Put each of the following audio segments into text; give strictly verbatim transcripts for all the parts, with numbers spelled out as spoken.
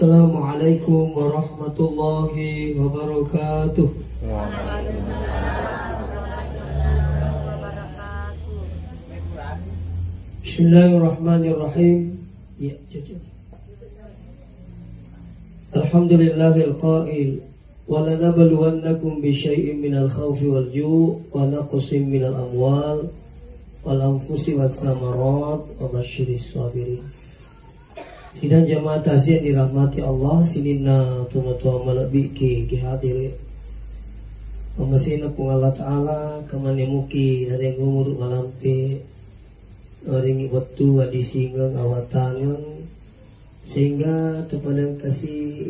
Assalamualaikum warahmatullahi wabarakatuh. Bismillahirrahmanirrahim. Ya, cocok. Alhamdulillahil qail, "Wa lanabluwannakum bisyai'in minal khaufi wal ju', wa naqsin minal amwal, wal anfusi wath thamarat, wa basyiris sabirin." Sidang jamaah takziah yang dirahmati Allah, sininna tomatoa malebbi ki, ki hadir. Pamasena Puang Allah Ta'ala, kemane muki dari umur malampe, naringi wettu adisingeng awatangeng, sehingga tepadang kasi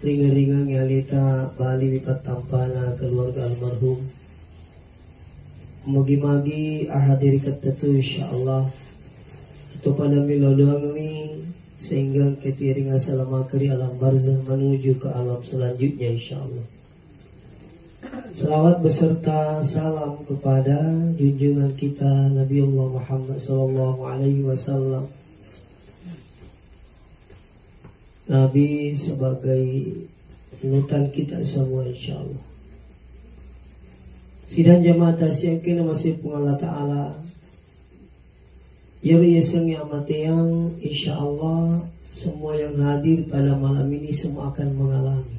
ringa-ringa aleta bali mi pattampana keluarga almarhum. Magi-magi ahadiri kettatu, insyaallah. Atau pada milo doang mi, sehingga ketiring asalamakeri alam barzah menuju ke alam selanjutnya, insyaallah. Salawat beserta salam kepada junjungan kita Nabiullah Muhammad sallallahu alaihi wasallam. Nabi sebagai panutan kita semua, insyaallah. Sidang jamaah takziah yang kena masih pun Allah Ta'ala, yero yaseng yang mateang, insyaallah semua yang hadir pada malam ini semua akan mengalami.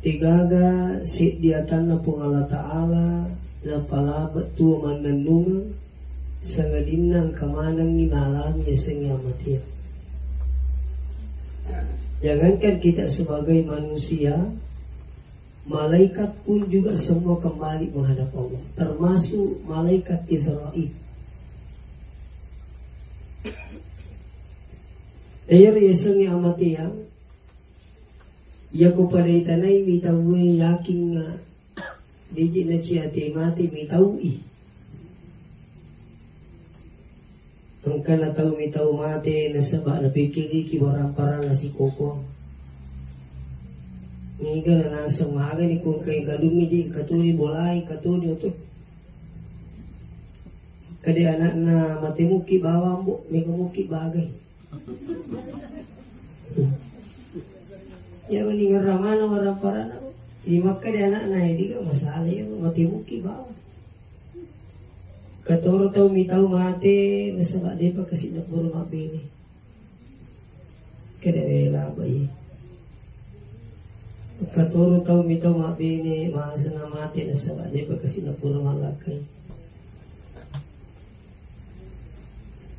Degaga seddi atanna Puang Allah Ta'ala, napalaba tuo mannennungeng, sangadinna engka manengngi naalami yasengnge amatia. Jangankan kita sebagai manusia, malaikat pun juga semua kembali menghadap Allah, termasuk malaikat Israel. Iyaro yasengnge amatia, Iyako pada itanai mi tauwe yakingnga deje naciate mate mi taui. Engkana tau mi tau mate nasaba napikkiriki waramparanna sikoko. Niga nanaseng magani ko engkai gadungnge je katoni bolai katoni oto. Kade anakna mate muki bawang bo, mega muki bagai. Iyaro ningerra maneng waramparanna, jadi makkeda anakna, "Eh, de'ga masalah, iyaro mate muki bawang." Katoro tau mitau mate nasaba de'pa kasi nabboro mabbene. Kede wela bai. Katoro tau mitau mabbene, masena mate nasaba de'pa kasi nabboro mallakkai.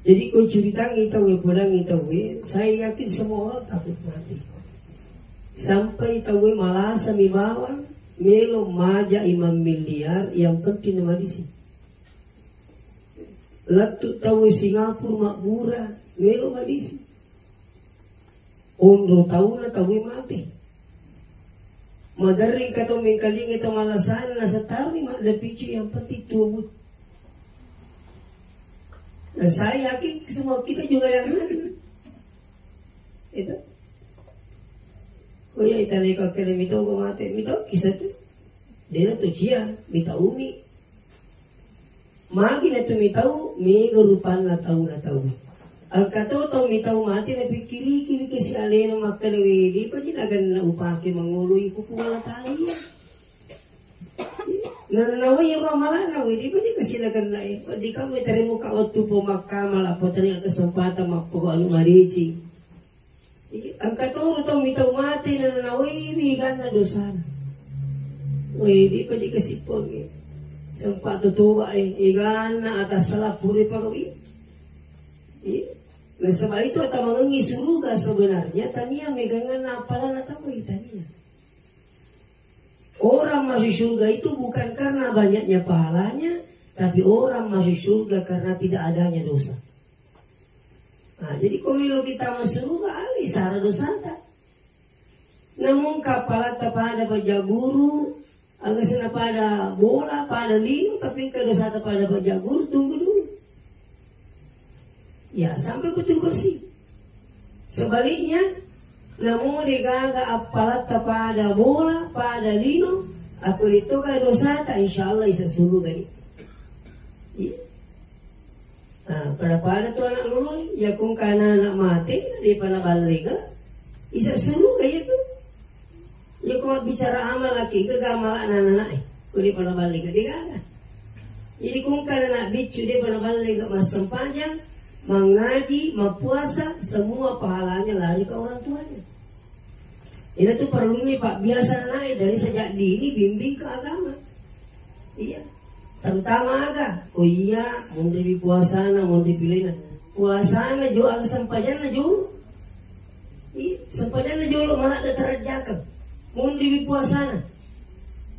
Jadi, ko ceritangi tauwe, podangi tauwe, saya yakin semua orang takut mati. Sampai tauwe malasa mi bawang, melo maja imam miliar, yang penting na madisi. Lettu tauwe Singapura mabbura, melo madisi. Onro tauna tauwe mate. Maderring ka to mengkalinga to malasana nasettarui maddepici, yang penting tuo. Dan saya yakin semua kita juga yang hadir. Itu. Oh ya, itane ka kene mitau ko mate, mitau kisah tu. Dia tu cia, mitau mi. Magi na tu mitau, mega rupanna tau na tau. Engka to tau mitau mate na pikkiriki mi kasi alena makkeda, "We, de'pa ji naganna upake mangoloi ku Puang Allah Ta'ala iya." Na, na, nawai ro malana, "We, de'pa ji kasi naganna e." Di kamu teremu ka waktu po makkamala, po tadi kesempatan mappo anu madeceng. Iya, engka toro tau mitau mate na nawaiwi ganna dosana. Weh, de'pa je kasi Puang e. Sempa to toba e, eganna atas salah pure pagawi. Iya. Nasaba itu atamangengi suruga sebenarnya tania meganganna apalana tau e tania. Orang masuk surga itu bukan karena banyaknya pahalanya, tapi orang masuk surga karena tidak adanya dosa. Nah, jadi ko melo kita masuruga, ale sara dosata. Namun kapalata pada pajaguru, aga sena pada bola, pada lino, tapi engka dosata pada pajaguru, tunggu dulu. Ya, sampai betul bersih. Sebaliknya, namun degaga appalatta pada bola, pada lino, aku ditoga dosata, insya Allah isa sulu gani. Iya. Nah, pada-pada tu anak lolo, iya ko engka anak mate, depa naballega, isa suruga iya tu. Iya ko mabbicara amal laki, gaga amal anak-anak eh, ko depa naballega, degaga. Jadi ko engka anak biccu, depa naballega massempajang, mangaji, mappuasa, semua pahalanya lari ke orang tuanya. Ina tu perlu ni pak biasa anak eh, dari sejak dini bimbing ke agama. Iya. Terutama aga? Oh iya, munriwi puasana, munri pilena. Puasana jo, aga sempajanna jo. Iya, sempajanna jolo maladde tarajjakeng. Munriwi puasana.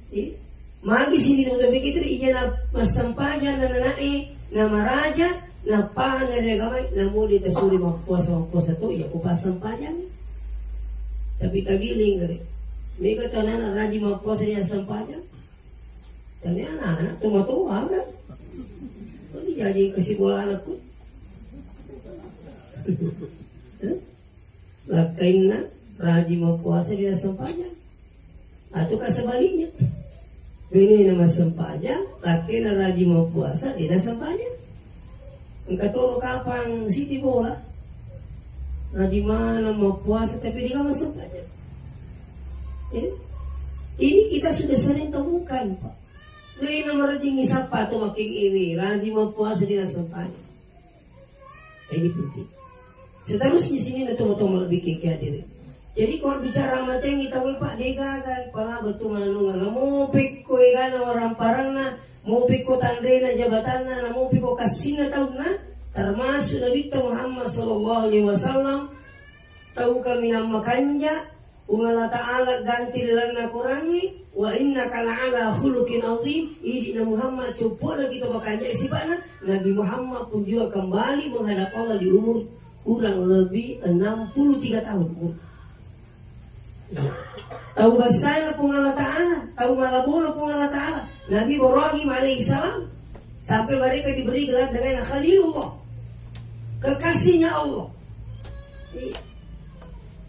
Iya. Magi sini tu tapi kita iya na massempajang na nanae, na maraja, na pahang ri agamae, na mudi tasuri mappuasa, mappuasa to, iya ku passempajang. Tapi tagiling gare. Mega tanana raji mappuasa dia sempajang. Tania anak-anak tua-tua kan. Ini jadi kasih bola anakku. Eh? Lakkainna raji mappuasa dia sempajang. Atau kan sebaliknya. Ini nama sempajang, lakkainna raji mappuasa dia sempajang. Engka toro kapang siti bola. Raji mana mappuasa tapi dia masuk aja. Ya. Ini kita sudah sering temukan, Pak. Dari nomor tinggi siapa tuh makin iwi, raji mappuasa dia sempajang. Ini penting. Seterusnya sini na tomo-tomo lebih ke hadirin. Jadi kalau bicara mateng kita Pak degaga pala betul manunga namo pekko egana orang parangna Mopiko tanrena jabatanna, namopiko kassinna taunna, termasuk Nabitta Muhammad sallallahu alaihi wasallam, tau kaminang makanja, Puang Allah Ta'ala ganti lalenna Qurangnge, wa innaka la'ala khuluqin azim, idi'na Muhammad coppo'na kita makanja sifa'na, Nabi Muhammad pun juga kembali menghadap Allah di umur kurang lebih enam puluh tiga tahun umur. Tau bessana Puang Allah Ta'ala, tau malabona Puang Allah Ta'ala. Nabi Ibrahim alaihissalam sampai mereka diberi gelar dengan Khalilullah, kekasihnya Allah. Iya.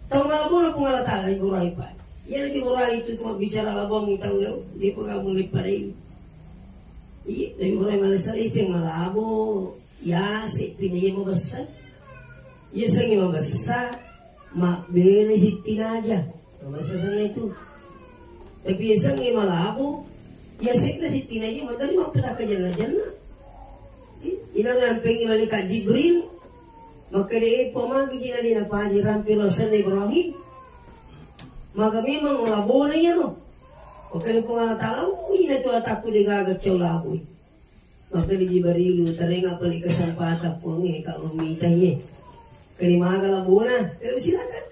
Tau malabona Puang Allah Ta'ala Ibrahim, Pak. Iya, Nabi Ibrahim itu cuma bicara labong, tahu ya, dia pegang mulai pada ini. Iya, Nabi Ibrahim alaihissalam itu yang malabo. Yase pina iya mabessa. Iya sengi mabessa, mabbere sittinaja. Mabessa senna itu. Tapi iya sengi malabo, iya senna sittinaja materi mappetakka jenna-jenna. Ina nampengi malaikat Jibril, makkeda, "E, pomagi jina dina paji rampe rosenna Ibrahim." Maka memang labona iyaro. Makkeda Puang Allah Ta'ala, "Oh, ina tu atakku degaga cau laboi." Makkeda Jibarilu, "Tarenga pale kesempatan Puangnge, kalau mitai ye." Kalimaga labona, kalau silakan.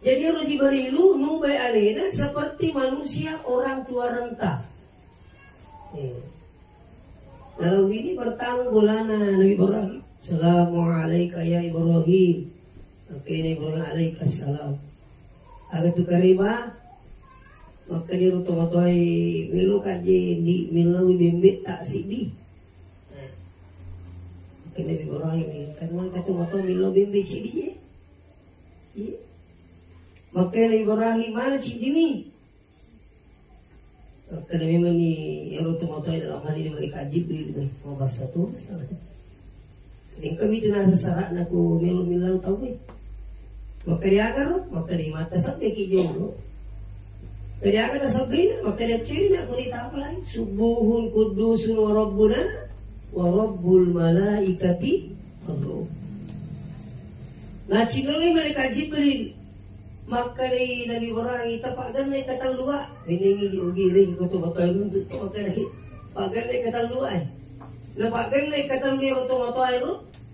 Jadi ero Jibarilu nubai alena seperti manusia orang tua renta. Eh. Lalu ini bertamu bolana Nabi Ibrahim. "Assalamualaikum ya Ibrahim." Oke, Nabi Ibrahim alaikassalam. Aga tu kareba, makkeda ro tomatoae, "Melo kaje di millau bembe tak sidi." Makkeda Nabi Ibrahim, "Karena kata tomatoa millau bembe sidi je." Iya. Makkeda Nabi Ibrahim, "Mana sidi mi?" Makkeda memang ni ero tomatoae dalam hal ini malaikat Jibril, eh, mabassa tu. Engka mi tu naseng sara'na ko melo millau tau e. Makkeda aga ro, makkeda mata sabbe ki jolo. Makkeda aga tasabbena, makkeda accena ko ni tapalai. Subbuhun quddusun wa rabbuna wa rabbul malaikati war ruh. Nacinelli malaikat Jibril, makkedai Nabi Ibrahim, "Tapaggenna katellu a." Menengi di ugireng ko tomatoae runtu to makkedai, "Paggenna katellu a." Napaggenna katellu ero tomatoae ro,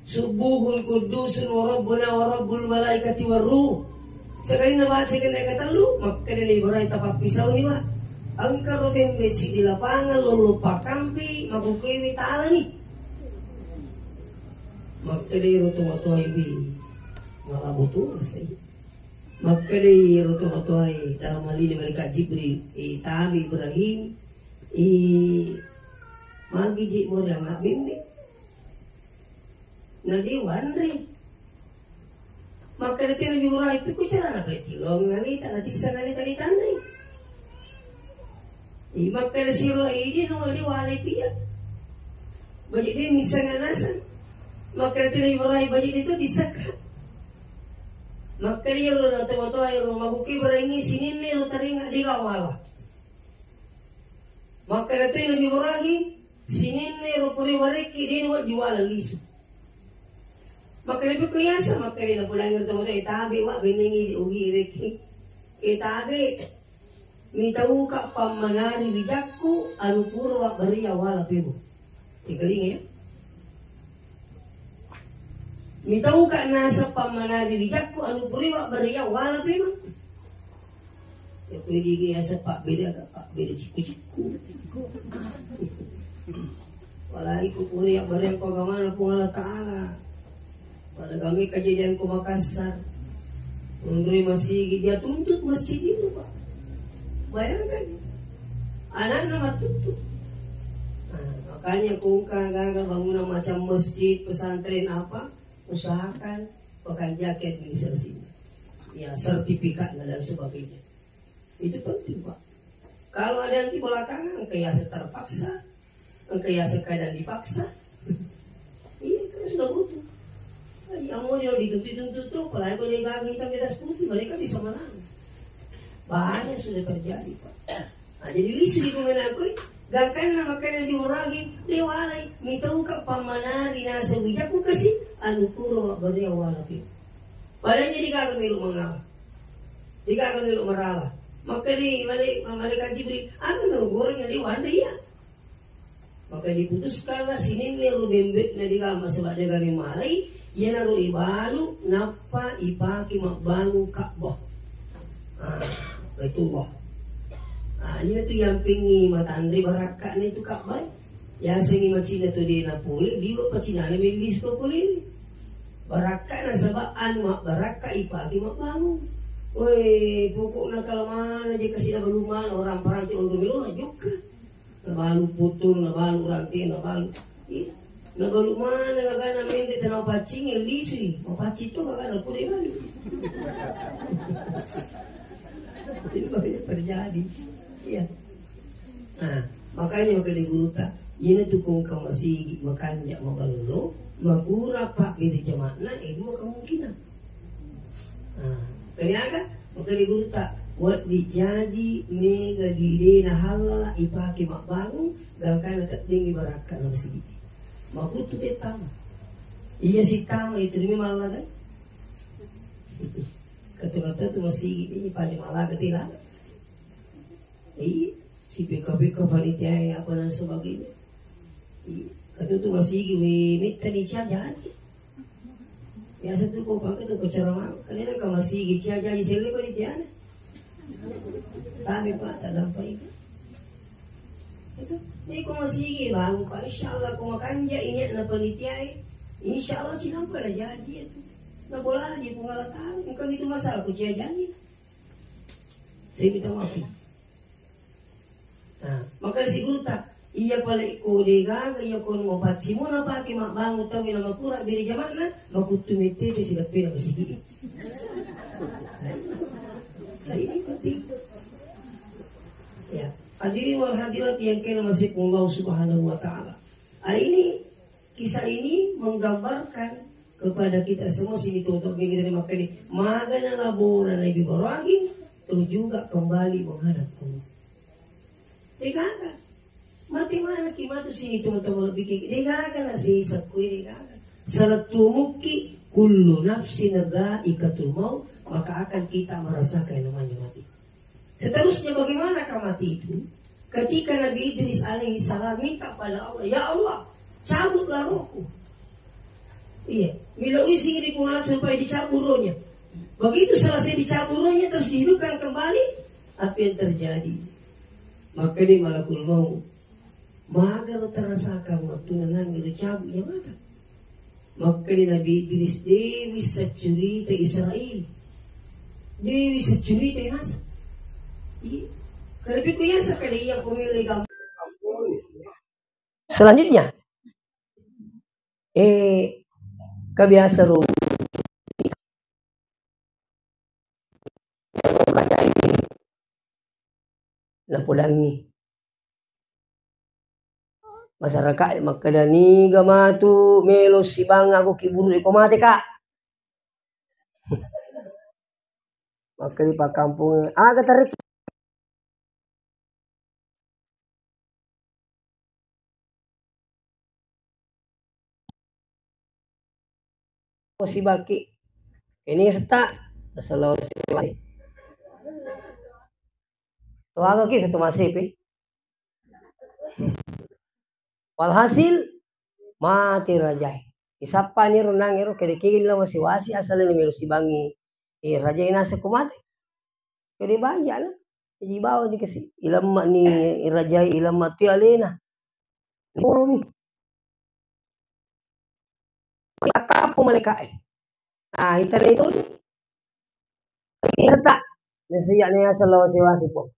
"Subbuhun quddusun wa rabbuna wa rabbul malaikati war ruh." Sekali nabaca genna katellu, makkeda Nabi Ibrahim, "Tapappisauni wa." Engka ro bembe sidi lapangan lollo pakampi makukuiwi talani. Makkedai ro tomatoae, "Wi, malabo tu rasai." Makkedai ro tomatoae dalam hal ini malaikat Jibril, "E, tabe Ibrahim, e, magi je more anak bembe?" Na de wanre. Makkeda tena jumurah itu ku carana berarti lo ngalita, natissa ngalita ditanre. I makkeda siro idi no di wale tu ya. Baji' de' misseng naseng. Makkeda tu Nabi Ibrahim, baji' de' tu tisseng. Makkeda iyaro na tomatoa iyaro, mabuki Ibrahim sininna ro taringa de' gawala. Makkeda tu Nabi Ibrahim, sininna ro pura warekki de' nuwedding wala lisu. Makkeda pekko yaseng, makkeda na pudang ro tomatoa, e tabe' wa' bennengngi de' ugi rekki. E tabe'. Mitauka pammanari wijakku, anu pura wabbaria wala pebo. Tekalinga ya. Mitauka naseng pammanari wijakku, anu pura wabbaria wala pebo. Ya, kue digi yaseng pabbeda, pabbeda cikku-cikku. Walai ko pura wabbaria ko agamana Puang Allah Ta'ala. Pada kami kejadian ko Makassar, onroi masigi, dia tuntut masjid itu, Pak. Bayangkan, anaknya matuntut. Nah, makanya kongka gagal bangunan macam masjid, pesantren apa, usahakan pakai jaket administrasinya. Ya, sertifikatnya dan sebagainya. Itu penting, Pak. Kalau ada nanti belakangan, engka yaseng terpaksa, engka yaseng keadaan dipaksa. Iya, kan sudah butuh. Yang mau dia dituntut-tuntut tuh, apalagi kalau dia gagal hitam di atas putih, mereka bisa menang. Banyak sudah terjadi, Pak. Nah, jadi lisu di pemain aku, gangkanna makkeda di orang, dia walai, mitauka pammanari naseng wijakku kasi, anu pura wabbaria wala pebo. Padahal jadi gagal melu mengalah. Degaga melo marala. Makkeda male-, malaikat Jibril, "Aga melo goreng yang dewa anda iya?" Maka diputuskanlah sininna ro bembe'na degaga, nasaba degaga memalai, iyanaro ibalu nappa ipake mabbangung Ka'bah. Ah, Baitullah. Ah, iyana tu yampingngi matanre barakka'na itu Ka'bah. Yasengngi macinna tu de' napole, liwe' pacinana melli siko polele. Barakka nasaba anu mabbarakka ipake mabbangung. Woi, pokokna kala mana je kasi nabalu mana orang paranti onro melona jokka. Nabalu puttung, nabalu rante, nabalu. Iya. Nabalu mana gagana mende tana mapaccing e lisui. Mapaccing to gagana pura balu. Ini banyak terjadi. Iya. Nah, makanya makkeda guruta, iyana tu ko engka masigi makanja' maballo, makurang pabbere jama'na, e dua kemungkinan. Nah, keniaga, makkeda guruta, wedding jaji mega duidena hallala ipake mabbangung, gangkanna teddeng ibarakka na masigi. Makuttu tettama. Iya sittama itu demi mallaga. Kata-kata tu masigi ini paja mallaga tila. Iya, si pekka-pekka panitia apa dan sebagainya. Iya, kata tu masigi we mittani cia jaji. Biasa tu ko pake tu ko ceramah, kan ena ka masigi cia jaji selle panitia. Tapi Pak, tak dampak itu. Itu, ini ko masigi bangun Pak, insya Allah ko makanja' ini na panitia, insya Allah cinampa na jaji itu. Na bola di Puang Allah Ta'ala, bukan itu masalah ko cia jaji. Saya minta maaf. Nah, maka sigurta, iya pale ko degaga, iya ko mapaccing mo napake mabbangung tau na makura bere jama'na, makuttu mettete sideppena masigi. Nah, ini penting. Ya, hadirin wal hadirat yang kena masih Allah Subhanahu wa Ta'ala. Ah, ini Kisah ini menggambarkan kepada kita semua sini tuh untuk kita makkeda, magana labona Nabi Ibrahim, toh juga kembali menghadap Allah. Degaga. Mati mana ki matu sini tuh untuk bikin degaga na si sekui degaga. Salat tumuki kullu nafsin dhaikatul maut, maka akan kita merasakan yang namanya mati. Seterusnya, bagaimanakah mati itu? Ketika Nabi Idris alaihi salam minta pada Allah, "Ya Allah, cabutlah rohku." Iya, milo isi di Puang Allah supaya dicabut rohnya. Begitu selesai dicabut rohnya, terus dihidupkan kembali, apa yang terjadi? Maka di malakul maut, magaro terasakang waktu nanang itu cabut nyamata. Makkeda Nabi Idris, dewi securita Israel. Dewi securita naseng. Iya. Karena piku yasa kada iya komele gam-, selanjutnya, eh, kebiasa ro napodangi. Masyarakat makkeda, "Niga matu melo sibang aku kiburu iko mate, Kak?" Makkeda pakkampong, "Aga tareki?" Sibaki. Ini seta, masalah sibaki. Tuaga ki satu masih, pi. Walhasil, mate rajae. Isappa ni ro nang ero kede kegel la wasi-wasi asal ni melo sibangi. Eh, rajae naseng ko mate. Kede banyak na. Jadi bawa ni kasi. Ilamma ni rajae, ilamma tu alena. Polomi. Takkapo malaika'e. Ah, itare itu. Ita tak. Nasiya ni asal la wasi-wasi po.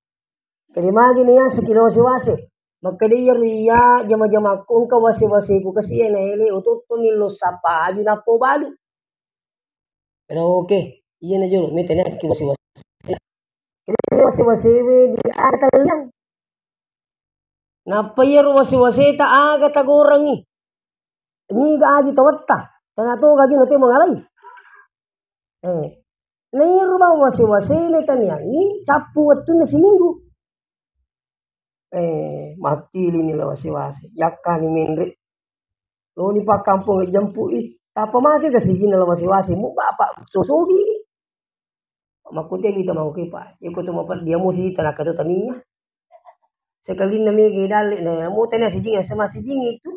Kede magi ni yaseng ki la wase-wase. Makkeda iyaro iya jama-jamakku engka wase-waseku kasi iya naele otottoni lo sappa aju nappo balu. Keda oke, iya na jolo, mita ni ki wase-wase. Kede wase-wasewe di aga talliang. Nappa iyaro wase-waseta aga tagorengi. Niga aju tawetta, tena toga aju nate mangalai. Eh, nairo bawang wase-wasena taniangi cappu wettunna siminggu. Eh, mattili ni la wase-wase, yakkani menre. Loni pakkampong jampu'i, tappa mate ga sijinna la wase-wase, mu bapak sosogi. Makkutemi tau mangukui, Pak. Iko tu mapeddi amo siji tanakka tu tania. Sekalinna mega dalle, na mo tania sijing, sama sijing itu.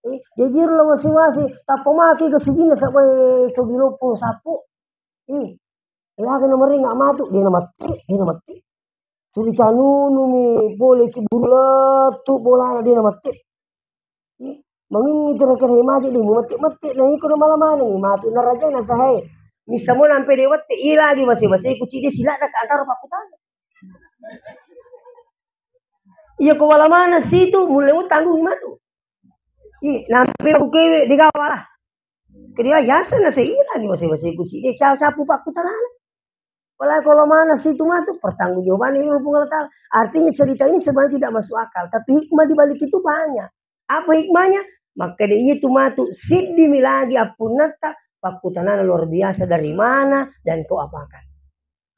Eh, jaji ro la wase-wase, tappa maki ga sijinna sabba sogi loppo sappo. Eh, eh, aga na marenga matu, de na matti, de na matti. Tuli canunu mi pole ki buru lettu bolana de na matti. Mangingi tu rekeng maje de mumette-mette na iko na mala maneng matu na raja na sahae. Missa mo nampe de wette, iya lagi wase-wase ku cide siladda ka antaro pakkutana. Iya ko wala maneng situ mulle utanggung matu. Ih, nampe ku kewe de gawala. Kedia yasa na se iya lagi wase-wase ku cide ca-, capu pakkutana. Apalagi kalau mana situ matu pertanggungjawabannya Puang Allah Ta'ala. Artinya cerita ini sebenarnya tidak masuk akal, tapi hikmah di balik itu banyak. Apa hikmahnya? Maka dia itu matu siddi mi lagi appunnata pakkutanana luar biasa dari mana dan kau apakan.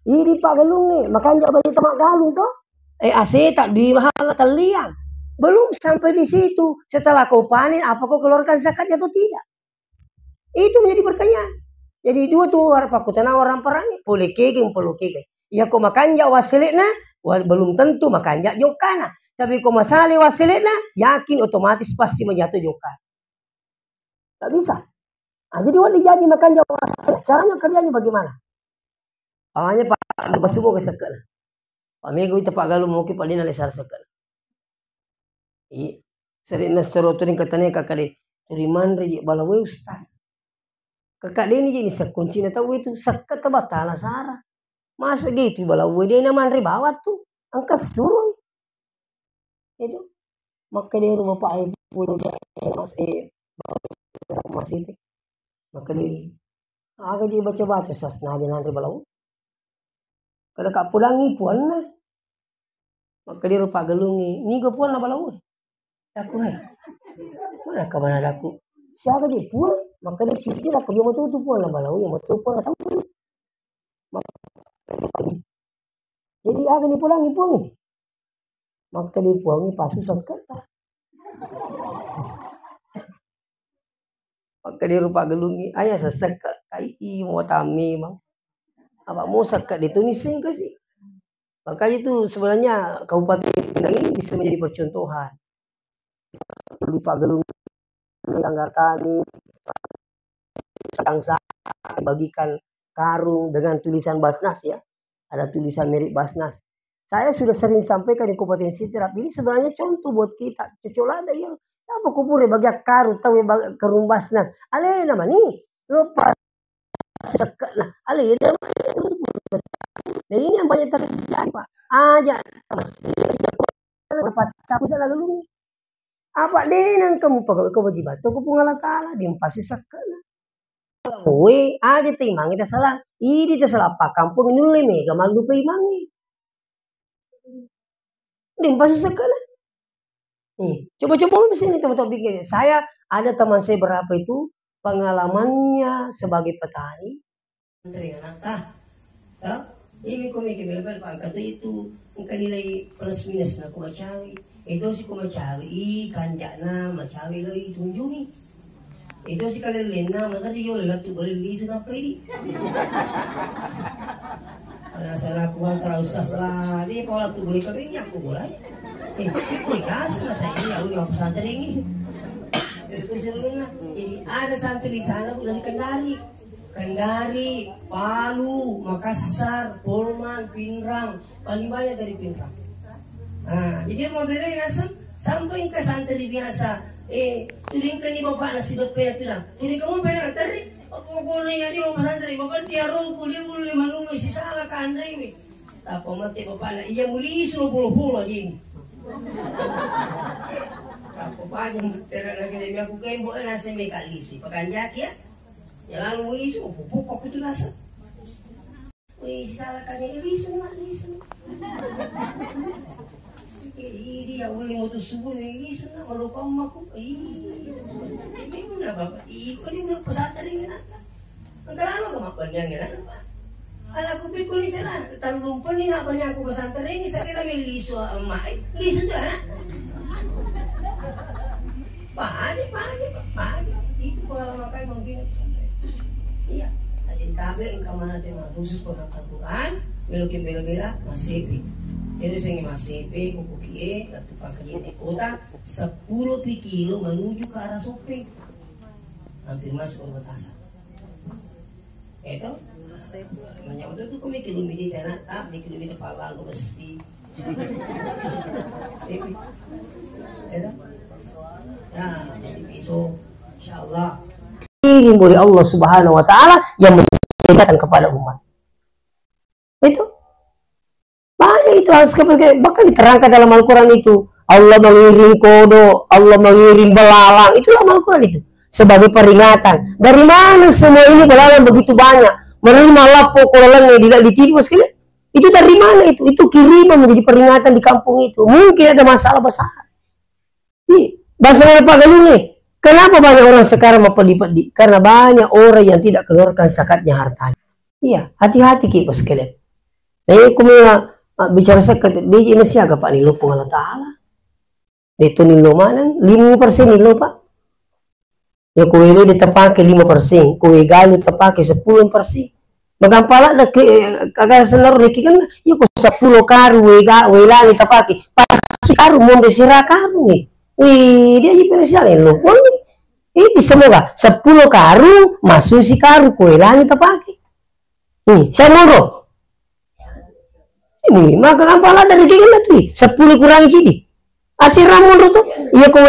Idi paggalungnge, makanja baju tamak galung toh? Eh, aseta dui mahala talliang. Belum sampai di situ. Setelah kau panen, apa kau keluarkan zakatnya atau tidak? Itu menjadi pertanyaan. Jadi dua tu orang pakkutana orang perangi, pole kege, pole kege. Iya ko makanja wassele'na, wa-, belum tentu makanja jokkana. Tapi ko masale wassele'na, yakin otomatis pasti menjatuh jokkana. Tak bisa. Nah, jadi wali jadi makanja wassele'. Caranya kerjanya bagaimana? Awalnya Pak, lepas subuh ke seke'na. Pak Mego itu Pak Galuh mungkin Pak Dina lesar seke'na. Iya. Sering nasero turing katanya kakak de, turi manre je balawe Ustaz. Kakak de ni je ni sekuncina tahu itu, seket batala sara. Masuk gitu balawe de na manre bawat tu. Engka suruh. Itu. Maka de rumah Pak Ibu de, mas, eh, mas itu. Maka de, aga je baca-baca sas na de nanre balawe. Kada ka pudangi puanna. Makkeda ro paggalungnge, "Niga puanna balaue?" Daku, "Hai, mana ka mana daku? Siaga je puang?" Makkeda, "Cedde daku, iya matu tu puanna balaue, iya matu puanna tau." Jadi aga ni pulangi puangnge? Makkeda puangnge, "Pasu sengketa." Makkeda ro paggalungnge, "Aya sessekke kai mo tammi mau. Apa mo sekke de tu nisseng kasi." Makanya itu sebenarnya Kabupaten Pinang ini bisa menjadi percontohan. Di paggalungnge, tangga tani, sedang saya bagikan karung dengan tulisan Basnas ya. Ada tulisan merek Basnas. Saya sudah sering sampaikan di Kabupaten Sidrap, ini sebenarnya contoh buat kita. Cocok lada ya. Apa kupure bagi karung, tahu ya, bag-, karung Basnas. Alena mani, lupa sekke. Nah, alena mani. Nah, ini yang banyak terjadi, Pak. Aja, berapa tahun saya lalu. Apa de nengka mupagawe kewajibatto ku Puang Allah Taala, de mpasisakke'na. Oe, aja te imangnge tasala, idi tasala pakkampong nulle mega mallupe imangnge. De mpasisakke'na. Nih, coba-coba di sini teman-teman bikin. Saya ada teman saya berapa itu pengalamannya sebagai petani. Antri anakta. Ya? Ini ko miki bela-bela pangkat itu engka nilai plus minus na ko macawi. Itu si ko macawi, i kanjana macawi lo i tunjungi. Itu si kalellenna materi yo lettu boleh lisu nappa idi. Ada salah ku antara usas lah, dia pola tu boleh kawin aku boleh. Eh, itu kasih lah saya ini aku di pesantren ini. Jadi ada santri di sana bu dari Kendari. Kendari, Palu, Makassar, Polman, Pinrang, paling banyak dari Pinrang. Nah, jadi rumah bela nasem sampai ke santri biasa. Eh, turingkani bapakna sidoppena tudang. Turingkamu pena terri. Apa guna ya dia pesantren? Bapak dia rongku dia boleh manungai si salah kandai. Apa mate bapakna? Iya mulisu polo-polo aja ini. Apa banyak mutera lagi aku kembok nasem kalisu. Pakanjaki ya. Ya lalu mulisu, pupuk aku tuh rasa. Wih, salah kan ini lisu, nak, lisu. Ini dia boleh mutus subuh ini lisu, nak, kalau kau maku. Ih, ini mana bapak? Ih, kok ini udah pesantren ini, nak? Engka lalo ke mapan yang enak, Pak? Anakku pikul ini cerah, tanggung pun ini nak banyak aku pesantren ini, saya kira lisu, emak, eh, lisu tuh, anak. Pagi, pagi, pagi. Itu pengalaman kami mungkin pesantren. Iya. Nah, jadi tabe engka mana tema khusus penghafal Quran, meloki bela-bela, masepi. Jadi saya masepi, kukukie, latu pangkaji naik kota, sepuluh pi kilo menuju ke arah Sope. Hampir masuk perbatasan. Itu? Banyak waktu itu kami kilometer tanah, tak, di kilometer palang, besi. Sip. Ya, jadi besok, insyaallah. Ini dari Allah Subhanahu wa Ta'ala yang menceritakan kepada umat. Itu banyak itu harus kepercayaan. Bahkan diterangkan dalam Al-Quran itu, Allah mengiring kodo, Allah mengiring belalang. Itu dalam Al-Quran itu. Sebagai peringatan. Dari mana semua ini belalang begitu banyak? Menerima lapor kodo lengnge tidak ditipu sekali. Itu dari mana itu? Itu kiriman menjadi peringatan di kampung itu. Mungkin ada masalah besar. Ih, bahasa mana Pak Galunge? Kenapa banyak orang sekarang mempeddi-peddi? Karena banyak orang yang tidak keluarkan zakatnya hartanya. Iya, hati-hati ki bos kalian. Nah, ini aku mau, ah, bicara sekat, dia ini siaga Pak, ni lopong Allah Ta'ala. Dia itu nillo mana? Lima persen nillo Pak. Ya, ko wele de tapake lima persen, ko we galu tapake sepuluh persen. Magampala de ke, eh, kaga senaro de kan, ya ko sepuluh karu we ga, we langi tapake. Pas karu monde sera karu ni. Wih, dia ji pernah siang lo pun. Ini semoga sepuluh karu masuk si karu ko we langi tapake. Hmm, saya monro. Ini maka gampala dari dia kan tu. Sepuluh kurangi sidi. Asira monro tu. Iya ko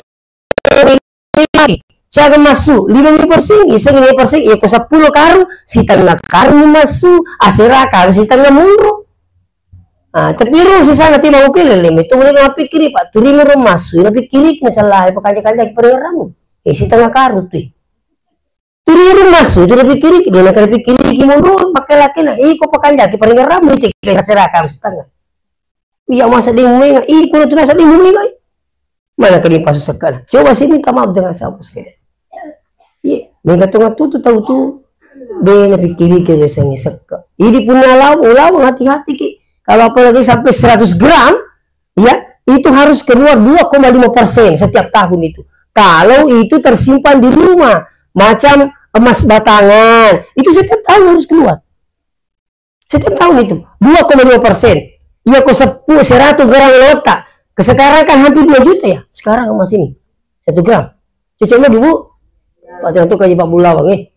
Siaga massu, lima persen, iseng lima persen, iya ko seppulo karung, sitengnga karung massu, asera karung sitengnga monro. Ah, tapi ro sisana ti mau kele, leme tu mulai napikkiri, Pak, turi moro massu, napikkiri, masalah, eh, pakanja-kanja ki paringerramu. Eh, sitengnga karung tu. Turi ro massu, tu napikkiri, dia nak napikkiri, ki monro, pakai laki na, eh, ko pakanja ki paringerramu, itu kira asera karung sitengnga. Iya, masa dia menga, ih, kuna tu nasa dia menga, eh. Mana kali pasu sekali? Coba sih minta maaf dengan siapa sekali. Iya, mega tu ngatu tu tahu tu. Dia napikkiri ke biasanya sekka. Ini punya lawan, lawan hati-hati ki. Kalau apalagi sampai seratus gram, ya, itu harus keluar dua koma lima persen setiap tahun itu. Kalau itu tersimpan di rumah, macam emas batangan, itu setiap tahun harus keluar. Setiap tahun itu, dua koma lima persen. Iya ko seppulo, seratus gram lotta. Ke sekarang kan hampir dua juta ya. Sekarang emas ini. Satu gram. Cocok lagi, Bu? Pak, tentu kaji Pak Bulawang, eh.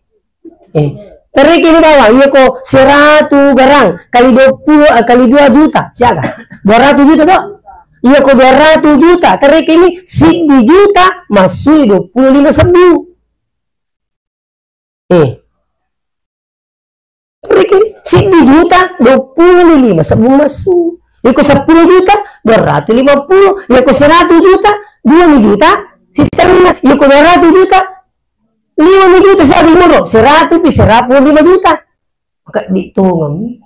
Eh. Teriki ini bawah, iya ko seratus gram kali dua puluh, eh, kali dua juta. Siaga? Dua ratus juta toh? Iya ko dua ratus juta. Teriki ini sibbi juta masuk dua puluh lima sebbu. Eh. Riki, sibbi juta, dua puluh lima sebbu massu. Iko seppulo juta, dua ratus lima puluh. Iko seratus juta, dua juta. Sitengnga, iko dua ratus juta, lima juta. Siaga monro? Seratus pi seratus lima juta. Maka ditongeng.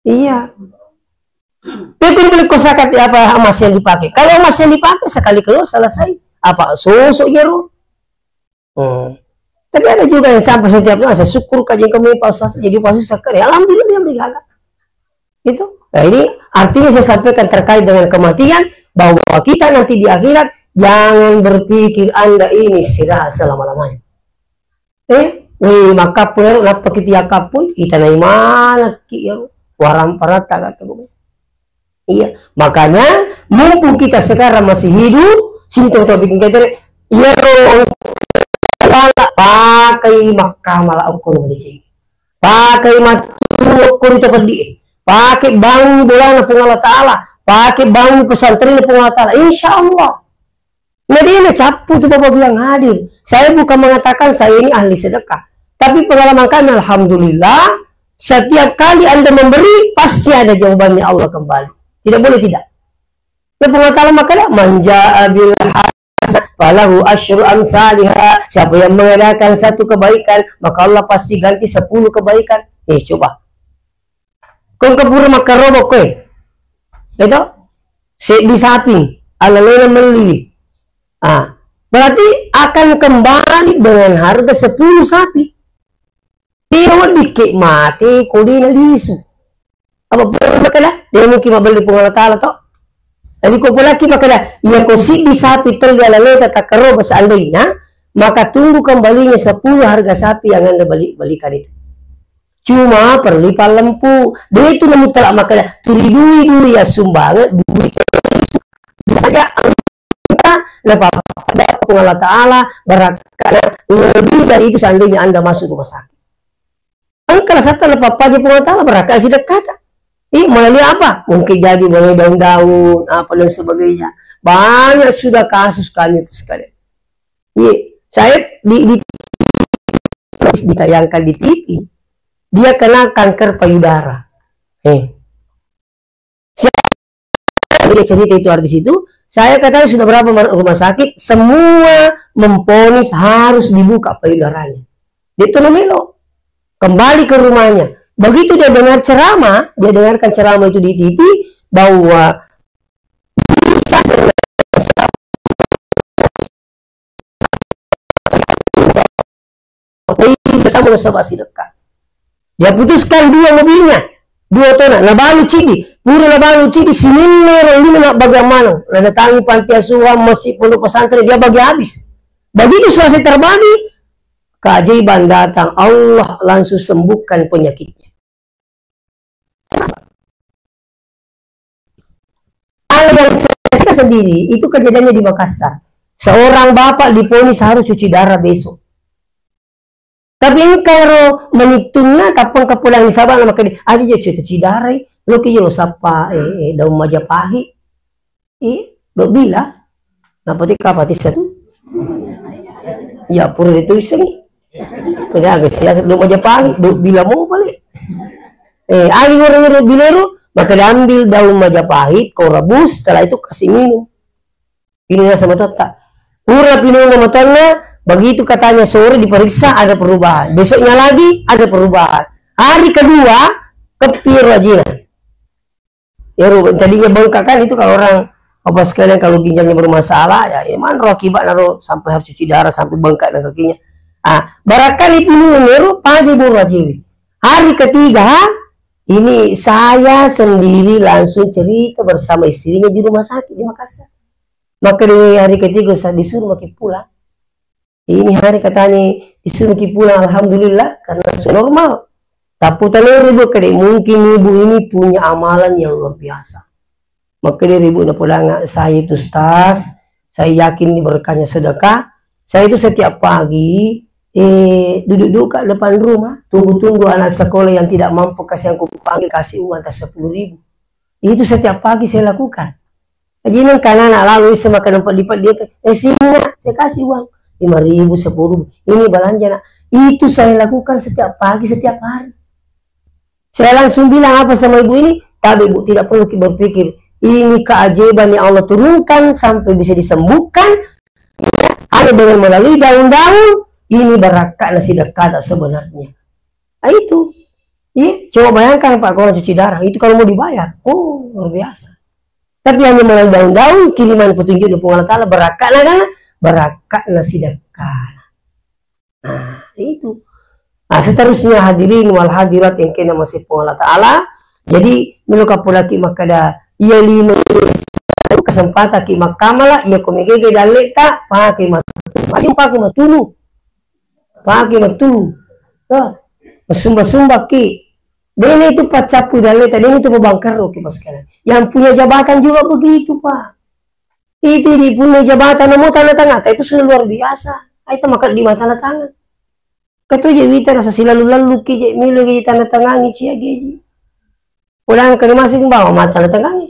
Iya. Pekko boleh kosakati apa emas yang dipakai. Kalau emas yang dipakai sekali keluar selesai. Apa sosok jero? Hmm. Tapi ada juga yang sampai setiap doa, "Saya syukur kaji kami Pak Ustaz, jadi Pak Ustaz sekali. Alhamdulillah, alhamdulillah." Itu. Nah, ini artinya saya sampaikan terkait dengan kematian, bahwa kita nanti di akhirat jangan berpikir Anda ini istirahat selama-lamanya. Eh, weh, makapu ero, nappa ki tiakapu, itanai manakki ero, warang parata kata gue. Iya, makanya mumpung kita sekarang masih hidup, sini tau-tau bikin ketere, iyaro pakai makkama la okko ri madeceng. Pakai matu okko ri topeddi. Pakai bangun bolana Puang Allah Ta'ala. Pakai bangun pesantren Puang Allah Ta'ala. Insya Allah. Nah, dia cappu tu Bapak bilang hadir. Saya bukan mengatakan saya ini ahli sedekah. Tapi pengalaman kami, alhamdulillah, setiap kali Anda memberi, pasti ada jawabannya Allah kembali. Tidak boleh tidak. Nah, Puang Allah Ta'ala makkeda, "Man jaa bil hasanah falahu asyru amsaliha." Siapa yang mengadakan satu kebaikan, maka Allah pasti ganti sepuluh kebaikan. Eh, coba. Ko engka pura makkaroba koe. Itu? Seddi sapi, alalena melli. Ah, berarti akan kembali dengan harga sepuluh sapi. Dia weddikki mate, ko dena lisu. Apa pura makkeda? Dia mungkin mabelli Puang Allah Ta'ala to. Jadi ko pulaki makkeda, iya ko siddi sapi telli alaleta takkaroba seandainya, maka tunggu kembalinya sepuluh harga sapi yang Anda beli, belikan itu. Cuma perlu pallempu. De tu namuttala makkeda, tuli dui-dui assumbangeng, dui saja. Napappada Puang Allah Ta'ala, barakka lebih dari itu seandainya Anda masuk rumah sakit. Engka lasatta napappada Puang Allah Ta'ala, barakka sidekkata. Ih, melalui apa? Mungkin jadi melalui daun-daun, apa dan sebagainya. Banyak sudah kasus kami, Pak, sekalian. Iya, saya di, di, ditayangkan di T V, dia kena kanker payudara. Eh. Siapa dia cerita itu artis itu? Saya katanya sudah berapa mer-, rumah sakit, semua memvonis harus dibuka payudaranya. Dia tuh melo. Kembali ke rumahnya. Begitu dia dengar ceramah, dia dengarkan ceramah itu di T V, bahwa bisa dengan Tapi bersama nasaba sidekka. Dia putuskan dua mobilnya, dua tona, nabalu cidi. Pura nabalu cidi, sininna ro lima na bagian maneng. Nadatangi panti asuhan, masjid, pondok pesantren, dia bagi habis. Begitu selesai terbagi, keajaiban datang, Allah langsung sembuhkan penyakitnya. Hal yang saya saksikan sendiri, itu kejadiannya di Makassar. Seorang bapak diponis harus cuci darah besok. Tapi engka ro menittunna, tappa engka pulang di sabana, maka di, "Aja je cuci darah, lo ki je lo sappa, eh, eh, daun Majapahit." Ih, dok bila? Nappa ti kapatisseng tu? Ya, pura itu iseng. Kena aga siasat dok Majapahit, dok bila mau balik. Eh, agi orang dok bila ro, maka diambil daun Majapahit, kau rebus, setelah itu kasih minum. Ini rasa matotta. Pura pinung matoanna, begitu katanya sore diperiksa ada perubahan. Besoknya lagi ada perubahan. Hari kedua, kepiro aja. Ya, ru-, tadinya bengkak kan itu kalau orang, apa sekalian kalau ginjalnya bermasalah, ya, ya mana akibat naro sampai harus cuci darah, sampai bengkak dan kakinya. Ah, barakani pinung meru pagi baru aja. Hari ketiga, ini saya sendiri langsung cerita bersama istrinya di rumah sakit di Makassar. Maka di hari ketiga saya disuruh maki pulang. Ini hari katanya disuruh maki pulang, alhamdulillah, karena sudah normal. Tapi tanah ibu, kade mungkin ibu ini punya amalan yang luar biasa. Maka dia ibu napodanga, "Saya itu, Ustaz, saya yakin ini berkahnya sedekah. Saya itu setiap pagi, eh, duduk-duduk kat depan rumah, tunggu-tunggu anak sekolah yang tidak mampu kasih, yang kupanggil, kasih uang tas sepuluh ribu." Itu setiap pagi saya lakukan. Jadi, nengka anak lalu isi makan empat lipat, dia ke, "Eh, sini, Nak, saya kasih uang lima ribu, sepuluh ribu. Ini belanja, Nak." Itu saya lakukan setiap pagi, setiap hari. Saya langsung bilang apa sama ibu ini? "Tapi, Bu, tidak perlu ki berpikir. Ini keajaiban yang Allah turunkan sampai bisa disembuhkan, ya, hanya dengan melalui daun-daun, ini barakka nasi dekata sebenarnya." Ah, itu. Iya, coba bayangkan, Pak, kalau cuci darah itu kalau mau dibayar, oh, luar biasa. Tapi hanya melalui daun-daun, kiriman petunjuk dari Puang Allah Ta'ala, barakka'na kan, barakka'na sedekah. Nah, itu. Nah, seterusnya hadirin wal hadirat yang kena masih Puang Allah Ta'ala. Jadi, melo kapolaki makkeda, iya lima kesempatan ki makkamala, iya ko megege dalleta, pake matu. Ayo pake matunu. Pake matunu. Tuh, masumba-sumba ki. Dena itu paccapu dalleta, dena itu pabangkerro ki, Pak, sekalian. Yang punya jabatan juga begitu, Pak. Itu di punya jabatan, namo tanda tangan, itu sudah luar biasa. Ayo, maka di tanda tangan. Katu je wita rasa silalu-lalu ki je, milo ki tanda tangan, cia geji. Ulang kali masih bawa mata tanda tangan.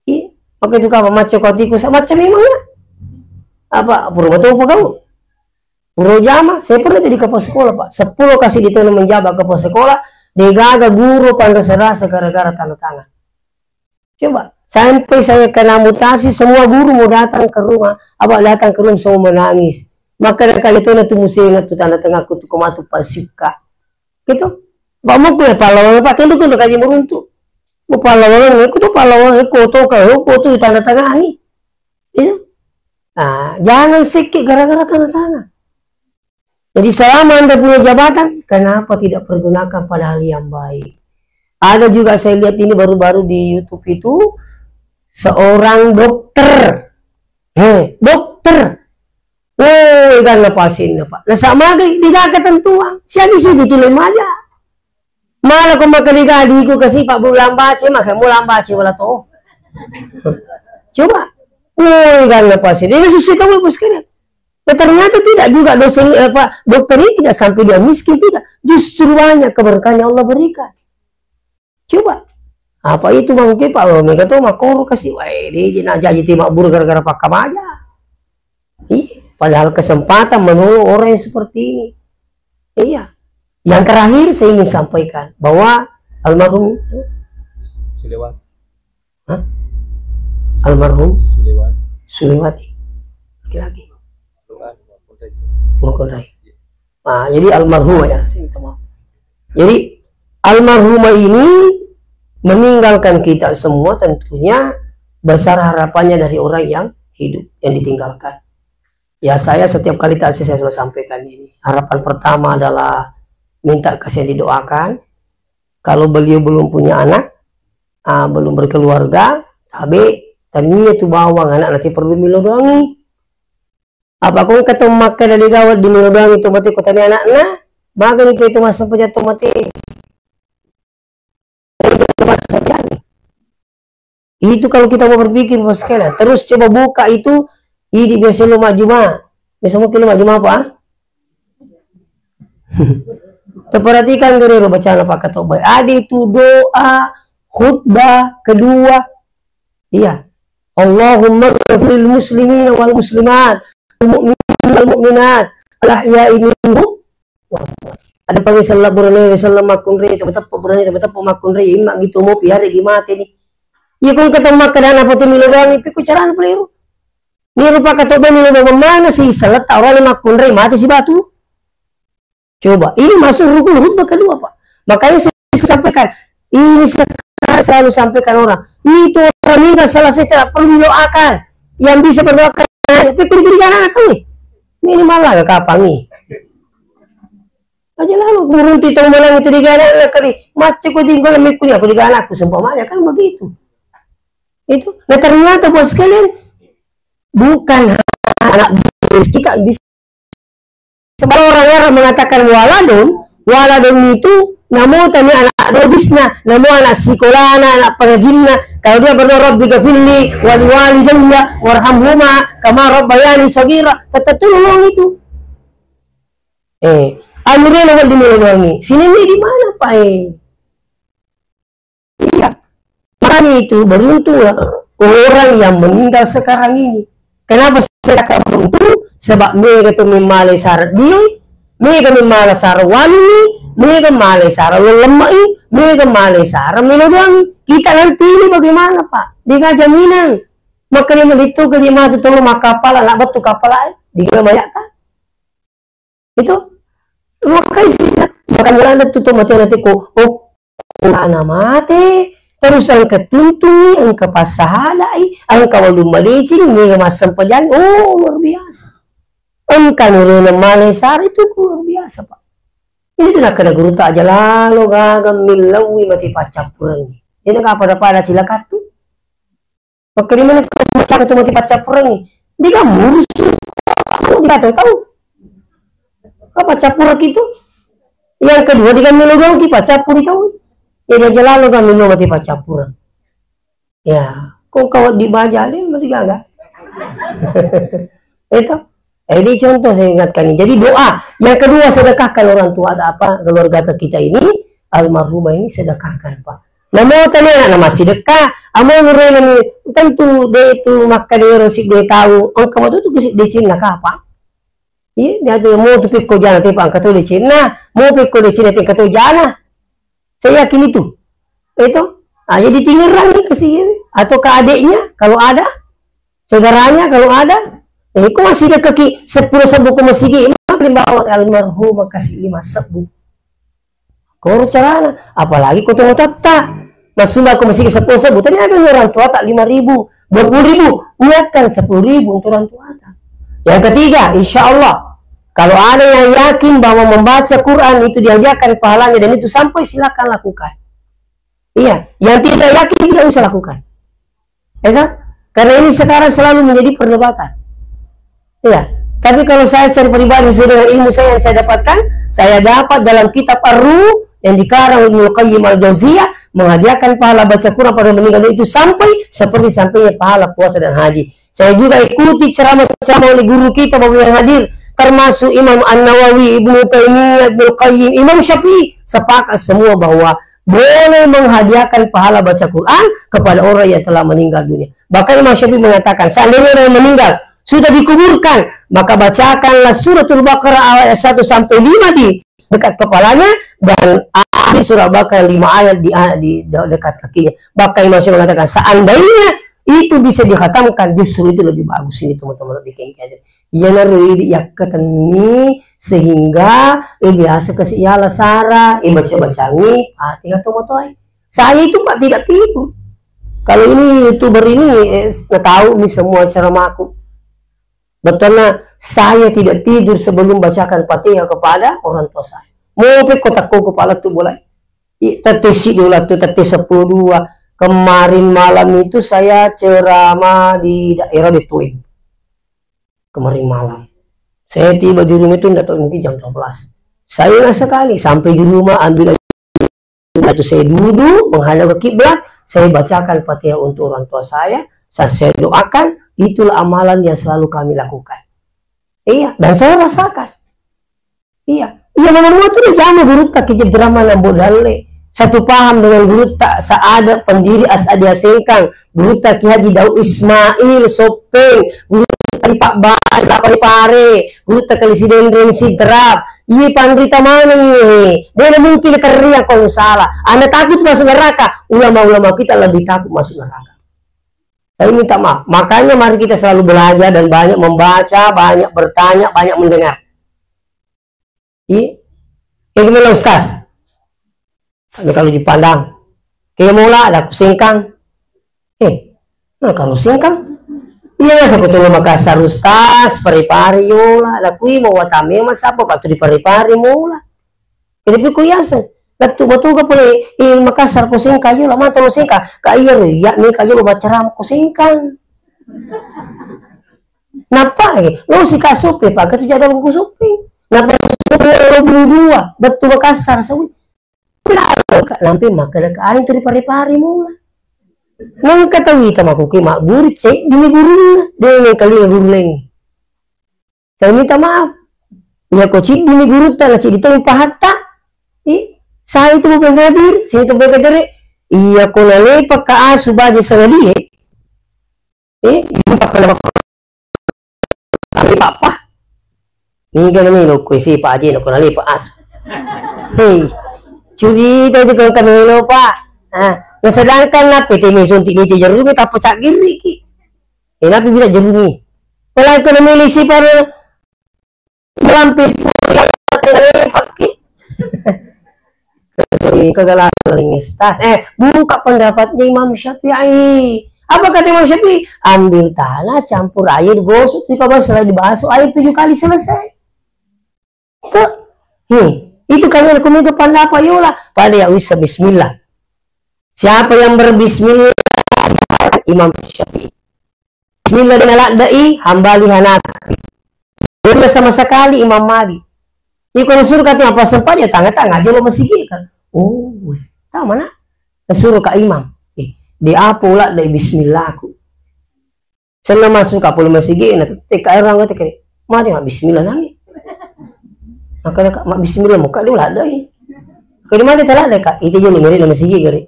Iya, pakai itu apa, macam kau tikus, macam memang ya. Apa, pura betul apa kau? Pura jama, saya pernah jadi kepala sekolah, Pak. Sepuluh kasih di tahun menjabat kepala sekolah, degaga guru panrasa-rasa gara-gara tanda tangan. Coba, sampai saya kena mutasi, semua guru mau datang ke rumah, apa, datang ke rumah semua menangis. Maka ada kali itu nanti musenga tu tanda tanganku tu kematu pasika. Gitu. Pak, mau kue pahlawan, Pak, kendo kendo kaji meruntu. Mau pahlawan, aku tuh pahlawan, aku tuh, aku tuh tanda tangan ni. Iya. Nah, jangan sikit gara-gara tanda tangan. Jadi selama Anda punya jabatan, kenapa tidak pergunakan pada hal yang baik? Ada juga saya lihat ini baru-baru di YouTube itu, seorang dokter. Heh, dokter. Woi, kan pasienna, Pak. Nasamagai, degaga ketentuan. Siagi situ tulen maja. Malah ko makkeda, "Diku kasi, Pak, bu lambace, maka mu lambace wala to." Coba. Woi, kan pasien. Ini susah kamu, Bos, kan? Ya, ternyata tidak juga dosen, eh, apa, dokter ini tidak sampai dia miskin, tidak. Justru banyak keberkahan yang Allah berikan. Coba. Apa itu mungkin, Pak? Oh, mega to makkoro kasi, wae, di, di, na jaji ti mabburu gara-gara pakkamaja. Iya, padahal kesempatan menolong orang yang seperti ini. Iya. Yang terakhir saya ingin sampaikan bahwa almarhum Sulewati. Hah? Almarhum Sulewati. Sulewati. Laki-laki. Bukan, bukan. Bukan, Rai. Nah, jadi almarhumah ya, saya minta maaf. Jadi almarhumah ini meninggalkan kita semua tentunya besar harapannya dari orang yang hidup, yang ditinggalkan. Ya, saya setiap kali tak saya selalu sampaikan ini. Harapan pertama adalah minta kasihan didoakan. Kalau beliau belum punya anak, ah, belum berkeluarga, tabe tania tu bawang anak nanti perlu milo doangi. Apa ko engka to makkeda de gawa di melo doangi to mate ko tania anakna, magani pe to massempajang to mate. Itu kalau kita mau berpikir, Bos, sekalian. Terus coba buka itu, idi biasa lo majuma. Biasa mungkin lo majuma apa? Terperhatikan gere ro bacana Pak Katobai. Ada itu doa khutbah kedua. Iya. Allahumma ghfir lil muslimina wal muslimat, wal mu'minin wal mu'minat, al ahya'i minhum. Ada pangi sella burane, sella makkunrai, tepa-tepa burane, tepa-tepa makkunrai, imma gitu mau piare di mate ni. Iya, kong ketemu makkadana foto milo doangi, pikku carana peliru. Ni rupa katoba milo doang mana sih, seletta orang makkunrai, mate si batu. Coba, ini masuk rukun khutbah kedua, Pak. Makanya saya sampaikan, ini saya selalu sampaikan orang, itu orang meninggal selesai, tidak perlu mendoakan. Yang bisa berdoakan, pikir diri anak-anak kami. Minimal lah, kapangi. Aja lalu, burung titong menang itu di anak-anak kali. Macam kau tinggal mikirnya, aku di anakku, seumpamanya, kan begitu. Itu, nah ternyata buat sekalian, bukan anak kita bisa Sebab orang Arab mengatakan waladun, waladun itu namo tani anak dodisna, namo anak sikolana, anak pengajinna. Kalau dia berdoa, "Rabbi ghafirli wali walidayya warhamhuma kama rabbayani shaghira," tetap tulung itu. Eh, amire lo di mana doangi? Sini ini di mana, Pak? Eh, Iya. Makanya itu beruntunglah orang yang meninggal sekarang ini. Kenapa saya kata beruntung? Sebab mega tu memale syarat dia, mega memale syarat wali, mega male syarat lelemmai, mega male syarat melo doangi. Kita nanti ini bagaimana, Pak? Dengan jaminan. Makanya melitu ke jemaah itu tolong maka kepala, nak betul kepala, eh, di mana banyak kan? Itu makanya sih, Kan ladde tu to mate, nanti ko, oh, ana mate, terus engka tuntungi, engka passahadai, engka walung madeceng, mega massempajang, oh, luar biasa. Engka nurena malai sara itu luar biasa, Pak. Ini tu nakkeda gurutta, aja lalo gaga millauwi mate paccappurengngi. Jadi pada-pada cilaka tu. Makkedai maneng ko maccappu tu mate paccappurengngi. Dega murusu. Dega tau. Apa cappureng itu? Yang kedua, dega melo doang ki paccappuri tau. Jadi aja lalo gaga melo mate paccappureng. Ya, kok kau di baja deh, mati gaga. Itu. Eh, ini contoh saya ingatkan ini. Jadi doa. Yang kedua, sedekahkan orang tua, ada apa, keluarga kita ini, almarhumah ini sedekahkan, Pak. Namo tadi anak masih dekat, amo nurena ni, tentu dia itu makan dia si dia tahu, engka matu tu kesi dia cinta apa? Iya, dia tu mau tu pikko jana, tapi angkat tu dia cinta, mau pikko dia cinta, angkat tu jana. Saya yakin itu. Itu. Ah, jadi tingerang ni ke si, atau ke adiknya, kalau ada, saudaranya, kalau ada. Eh, ko masih ada kaki sepuluh sebbu ko masigi, emang paling bawah almarhum kasih lima sebbu. Koro carana, apalagi ko tongatatta. Masumba ko masigi sepuluh sebbu, tadi ada orang tua tak lima ribu, dua puluh ribu, niatkan sepuluh ribu untuk orang tua tak. Yang ketiga, insya Allah, kalau ada yang yakin bahwa membaca Quran itu dihadiahkan pahalanya dan itu sampai, silakan lakukan. Iya, yang tidak yakin tidak usah lakukan. Ya kan? Karena ini sekarang selalu menjadi perdebatan. Iya. Tapi kalau saya secara pribadi, sesuai dengan ilmu saya yang saya dapatkan, saya dapat dalam kitab Ar-Ruh yang dikarang Ibnu Qayyim Al-Jauziyah, menghadiahkan pahala baca Quran pada meninggal dunia itu sampai seperti sampainya pahala puasa dan haji. Saya juga ikuti ceramah-ceramah oleh guru kita, Bapak yang hadir, termasuk Imam An-Nawawi, Ibnu Taimiyah, Ibnu Qayyim, Imam Syafi'i, sepakat semua bahwa boleh menghadiahkan pahala baca Quran kepada orang yang telah meninggal dunia. Bahkan Imam Syafi'i mengatakan, seandainya orang yang meninggal sudah dikuburkan, maka bacakanlah suratul Baqarah ayat satu sampai lima di dekat kepalanya dan ambil surah Baqarah lima ayat di, di de-, dekat kakinya. Bahkan Imam Syafi'i mengatakan, seandainya itu bisa dikhatamkan, justru itu lebih bagus ini, teman-teman, lebih kengkeng. Iyanaro idi yakkatenni sehingga, eh, biasa kasi yala sara, eh, baca-bacangi Fatihah to matoai. Saya itu, Pak, tidak tidur. Kalau ini YouTuber ini, eh, tahu nih semua ceramahku. Betulnya saya tidak tidur sebelum bacakan Fatihah kepada orang tua saya. Mau pe ko takko kepala tu boleh. I, tette siddi ulattu, tette seppulo dua. Kemarin malam itu saya ceramah di daerah Betueng. Kemarin malam. Saya tiba di rumah itu ndak tahu, mungkin jam dua belas. Saya ingat sekali, sampai di rumah, ambil aja itu, saya duduk menghadap ke kiblat, saya bacakan Fatihah untuk orang tua saya, saya, saya doakan, itulah amalan yang selalu kami lakukan. Iya, dan saya rasakan. Iya. Iya, nomor dua tu dijama gurutta ki Jebdrama Nambo Dalle. Satu paham dengan gurutta Sa'ada, pendiri As'adiyah Sengkang, gurutta Ki Haji Daud Ismail Soppeng, gurutta di Pak Bari, Pak Pare, gurutta Kali Sidenreng Sidrap. Iya, panrita maneng iya. Dia mungkin keriang kalau salah. Anda takut masuk neraka, ulama-ulama kita lebih takut masuk neraka. Tapi minta maaf. Makanya mari kita selalu belajar dan banyak membaca, banyak bertanya, banyak mendengar. Iya. Kayak gimana, Ustaz? Tapi kalau dipandang, kayak mola ada kusengkang. Eh, nah, kalau sengkang? Iya, saya kutu Makassar, Ustaz, pari-pari yola. Ada kui mau watame masa apa, waktu di pari-pari mola. Jadi piku yaseng. Lettu matoga pole, eh, Makassar ko sengkang yola, mata lo sengkang. Ka iya ro, iya, ni ka yola baca ram ko sengkang. Napa, eh, lo si ka soppe, Pak, ketu jadwal ko soppe. Napa soppe lo bulu dua, bettu Makassar, sawi. Lampe makkeda ka aing tu ripari-pari mola. Nengka tau ita makuke magguru, ceddimi gurunna, de nengkalinga guru laing. Saya minta maaf. Iya ko ciddimi gurutta, na ciddi tong pahatta. Ih, saya itu bukan hadir, saya itu bukan hadir. Iya ko nalepa ka asu baja sangadie. Eh, iya, Papa. Niga na melo ko isi pa aje na ko nalepa asu. Hei, curita itu kan kamelo, Pak. Ah, nah, sedangkan na P T M suntik ni jerumi tak pecah giri ki. Eh, napi bisa jerumi. Kalau ekonomi lisi pada lampe pura, nalepa ki. Engka gala-gala ring estas. Eh, buka pendapatnya Imam Syafi'i. Apa kata Imam Syafi'i? Ambil tanah, campur air, gosok, itu kalau selesai dibasuh, air tujuh kali selesai. Itu, nih, itu kalian kumika pendapat yola. Pada ya wissa bismillah. Siapa yang berbismillah? Imam Syafi'i. Bismillah dinaladde'i, hambali Hanafi. Tidak sama sekali Imam Malik. Iko nasuro kati apa sempat ya tanga-tanga jolo masigi kan. Oh, tama na. Nasuro ka imam. Eh, di apa uladde'i bismillahku? Senna masuk ka pole masigi na teka orang kata kene. Mari ma bismillah nami. Maka ka ma bismillah muka dia uladde'i. Kau di mana telah deka? Itu jolo meri na masigi kali.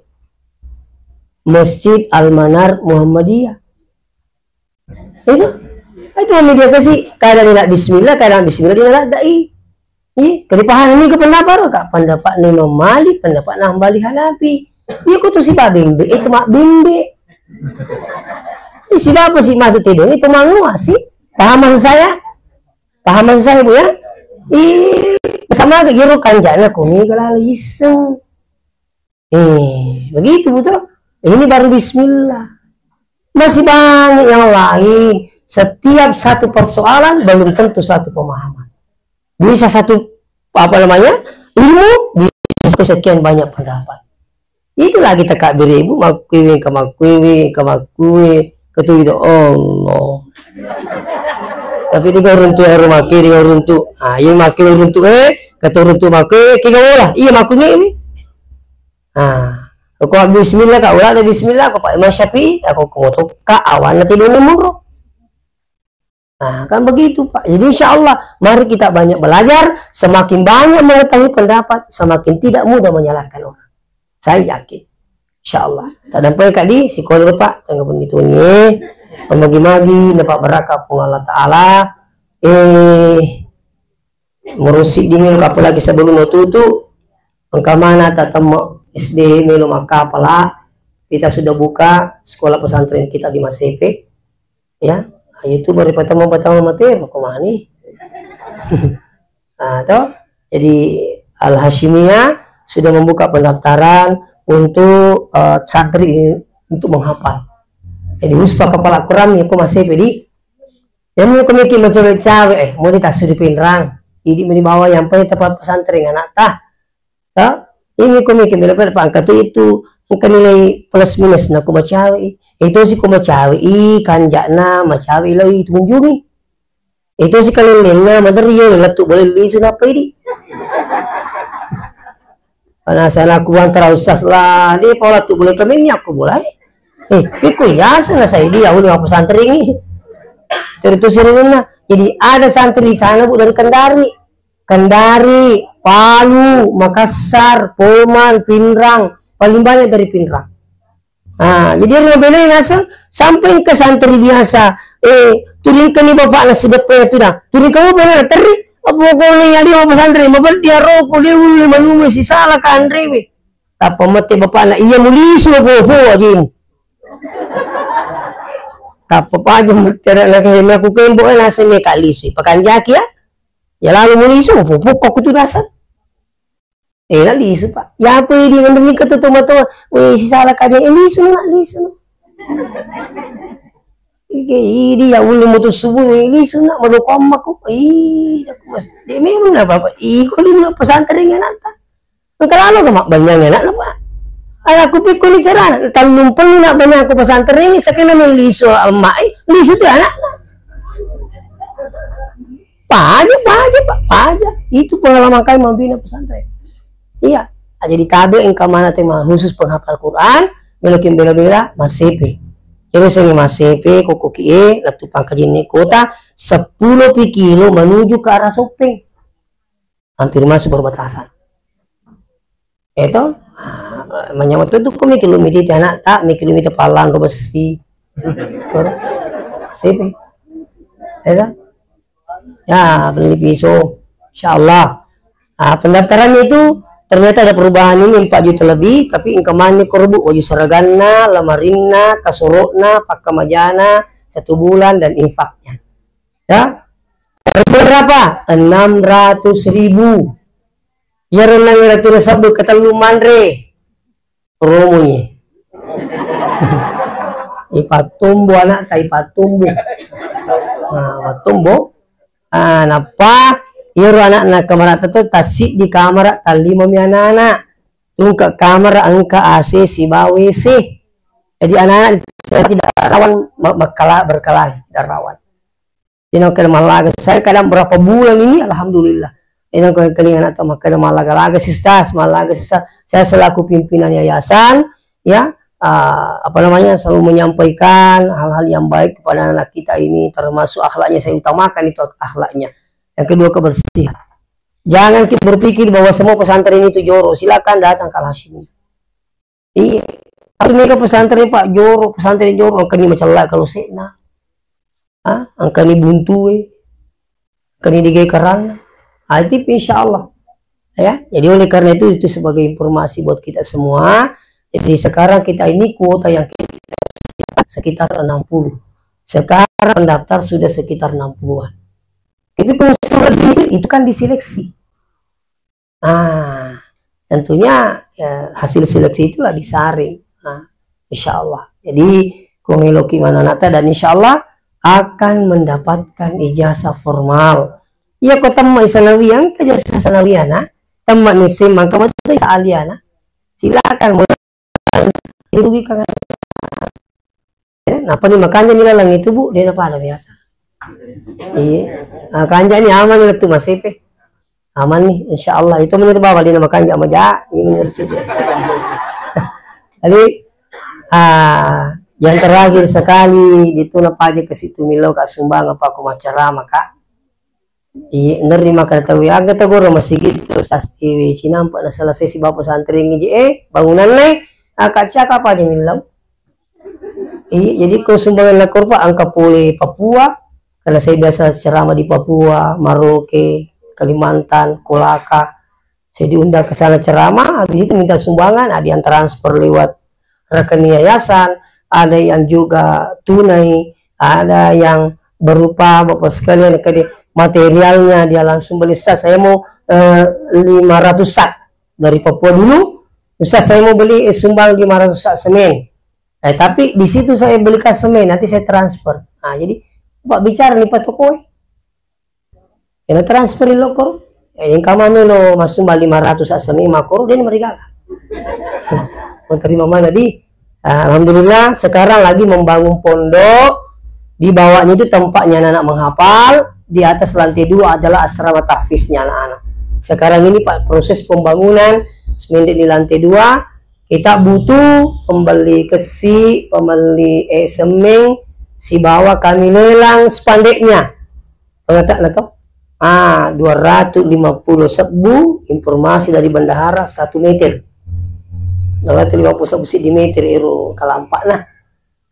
Masjid Al Manar Muhammadiyah. Itu, itu media kasi, kada dina bismillah, kada bismillah dina ladai. Iya, kada paham ni ke pendapat ro, kak? Pendapat ni Imam Malik, pendapat ni Hambali Hanafi. Iya, ku tu si babembe, itu mak bembe. Ini si bapak si matu tedong, itu mangua si. Paham maksud saya? Paham maksud saya, Bu, ya? Ih, sama ke jero kanjana kumi kalau iseng. Eh, begitu, betul. Ini baru bismillah. Masih banyak yang lain. Setiap satu persoalan belum tentu satu pemahaman. Bisa satu, apa namanya, ilmu, bisa sampai sekian banyak pendapat. Itu lagi tekak beribu, makuiwi, kemakuiwi, kemakui, ketujuh Allah. Tapi di uruntu, rumaki di uruntu. Ah, iya maki uruntu, eh, keturuntu maki, kega bola. Iya makunya ini. Ah, ko bismillah, kak, ulah ada bismillah, ko Pak Imam Syafi'i, aku komoto, kak, awan nanti dulu muruk. Nah, kan begitu, Pak. Jadi, insya Allah, mari kita banyak belajar, semakin banyak mengetahui pendapat, semakin tidak mudah menyalahkan orang. Saya yakin. Insya Allah. Tak dampai kak di sekolah, Pak, tengah penditunye, memagi-magi, dapat berkah pun Allah Ta'ala. Eh, Murusi di melo, apalagi sebelum tutu, engka mana tak temo S D melo makkapala, kita sudah buka sekolah pesantren kita di Masepe, ya. Itu baru pertama-pertama materi, kemana? Nah, toh? Jadi Al Hashimiyah sudah membuka pendaftaran untuk eh, santri ini untuk menghafal. Jadi huspa kepala Quran ya, Masepe di Yang melo ko meki macawe-cawe, eh, mau ditasuri Pinrang. Idi meni bawa yang paling tempat pesantren anak tah. Tah? Ini ko meki melo pangkat tu itu, engka nilai plus minus na ko macawe. Itu si ko macawe, i kanjakna macawe lo itu kunjungi. Itu si kalelengna maderi yo lettu boleh lisu napa idi. Panasana aku antara ustaz lah, dia pola tu boleh kami ini aku boleh. Eh, piku ya sana saya dia udah aku santri ini. Terus sirunna. Jadi ada santri di sana, Bu, dari Kendari. Kendari, Palu, Makassar, Poman, Pinrang. Paling banyak dari Pinrang. Ah, jadi orang bela ngaseng sampai ke santri biasa. Eh, turingkani bapakna sideppe tu dah. Turingkani bapakna teri. Apa kau ni ada apa santri? Apa dia rokok, dia ulu, manumu si salah kanrewe. Tappa mette bapakna, iya mulisu apa-apa ajimu. Tappa paja mette anak aku kembo, eh, nasa me kak lisu. Pakanjaki ya. Ya lalu mulisu, apa-apa kok tu nasa. Eh, la lisu, Pak. Ya apa idi ngendemi ketu tomatoa? Weh, si salah kaja, eh, lisu, nak, lisu. Ike, idi ya ulu mutus subuh, eh, lisu, nak, mado komma ku. Ih, aku mas. Dia memang apa apa. Iko di pesantren ya nanta. Engka lalo ke mak banyang anak, Pak. Anakku pikku ni cerana, tallung pellu nak banyang aku pesantren ini, sekena lisu, emak, eh, lisu tu anak. Paja, paja, Pak, paja. Itu pengalaman kami membina pesantren. Iya. Ah, jadi tabe engka mana tema khusus penghafal Quran, melokin bela-bela Masepe. Terus ini Masepe, koko kie, lettu Pangkajene kota, sepuluh pi kilo menuju ke arah Sopeng. Hampir masuk perbatasan. Eto, ah, manyameng tu ko mikir lumiti anak tak mikir lumiti palang ro besi. Koro. Sipi. Eto. Ya, beli pisau. Insyaallah. Ah, pendaftaran itu ternyata ada perubahan ini empat juta lebih, tapi engka mani korbu waju seraganna, lamarinna, kasorokna, pakkamajana, satu bulan dan infaknya. Ya. Berapa? Enam ratus ribu. Iyaro enneng ratu nasebbu ketellu manre. Promo ye. Ipattombo anakta, ipattombo. Nah, pattombo. Ah, nappa iyaro anakna kamara'ta to tassiddi kamara, tallimami anana. Tungke kamara engka A C sibawa W C. Jadi anak-anak tidak rawan me-, mekala-, berkelahi, tidak rawan. Jadi, makkeda mallaga. Saya kadang berapa bulan ini, alhamdulillah. Ini kalau kelingan atau makkeda mallaga-laga, sistas, mallaga, sistas. Saya selaku pimpinan yayasan, ya, ah, apa namanya, selalu menyampaikan hal-hal yang baik kepada anak kita ini, termasuk akhlaknya saya utamakan itu, akhlaknya. Yang kedua, kebersihan. Jangan kita berpikir bahwa semua pesantren itu jorok. Silakan datang ke Al-Hasyimiyah. Iya. Tapi mega pesantren, Pak, jorok, pesantren jorok, engkani macella kalau sekna. Ah, engkani buntue, engkani digawe kerang. Ah, itu insya Allah. Ya, jadi oleh karena itu, itu sebagai informasi buat kita semua. Jadi sekarang kita ini kuota yang kita sekitar enam puluh. Sekarang pendaftar sudah sekitar enam puluhan. Tapi kalau sudah lebih itu kan diseleksi. Nah, tentunya, ya, hasil seleksi itulah disaring. Nah, insya Allah. Jadi, ko meloki mananata dan insya Allah akan mendapatkan ijazah formal. Iya, ko temma sanawiyah, engka ijazah sanawiyah, nah. Temma ni SMA, engka matu ijazah aliyah, nah. Silakan, boleh dirugikan. Eh, napani makanjani laleng itu, Bu, de napada biasa. Iya. Nah, kanjani aman lettu masepe. Aman nih, insya Allah. Itu menurut Bapak, de namakanja maja, iya menurut saya. Jadi, ah, yang terakhir sekali, itu napaja ke situ milo ka sumbang apa aku macara maka. Iya, nerima kata tahu ya, aga tagoro masigi itu sasti we cinampa na selesai si bapak santri ngi je, eh, bangunan ne, ah, kaca apa aja milau. Iya, jadi ko sumbangan na korba angka pole Papua, karena saya biasa ceramah di Papua, Maroke, Kalimantan, Kolaka. Saya diundang ke sana ceramah, habis itu minta sumbangan, ada yang transfer lewat rekening yayasan, ada yang juga tunai, ada yang berupa Bapak sekalian, kade materialnya dia langsung beli. "Ustaz, saya mau, eh, lima ratus sak dari Papua dulu. Ustaz, saya mau beli, eh, sumbang lima ratus sak semen." Eh, tapi di situ saya belikan semen, nanti saya transfer. Nah, jadi Bapak bicara nih Pak Tokoe. Ena transfer lo koro. Eh, yang kama melo masuk lima ratus asami makoro dia mereka. Menerima mana di? Alhamdulillah, sekarang lagi membangun pondok. Di bawahnya itu tempatnya anak-anak menghafal. Di atas lantai dua adalah asrama tahfiznya anak-anak. Sekarang ini, Pak, proses pembangunan semendik di lantai dua. Kita butuh pembeli kesi, pembeli, eh, semeng, sibawa kami lelang spandeknya. Pengetakna to? Ah, dua ratus lima puluh sebbu, informasi dari bendahara, satu meter. Dua ratus lima puluh sebbu siddi meter ero kalampakna.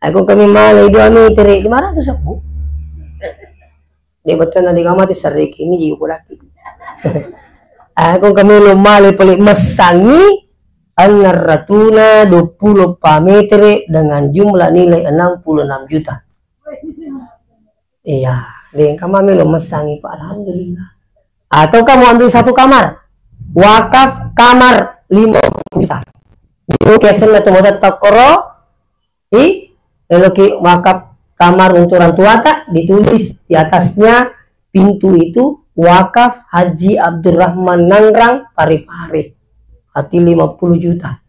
Aku kami malai dua meter, lima ratus sebbu. Dia betul nanti kamu mati seriki ini jiwa lagi. Aku kami lo malai paling mesangi, annar ratuna dua puluh empat meter dengan jumlah nilai enam puluh enam juta. Iya, de engka mami lo messangi, Pak. Alhamdulillah. Atau kamu ambil satu kamar, wakaf kamar lima puluh juta. Itu kesenna tu modal takoro, di, lalu ki wakaf kamar untuk orang tua tak ditulis di atasnya pintu itu wakaf Haji Abdurrahman Nangrang Parepare. Hati lima puluh juta.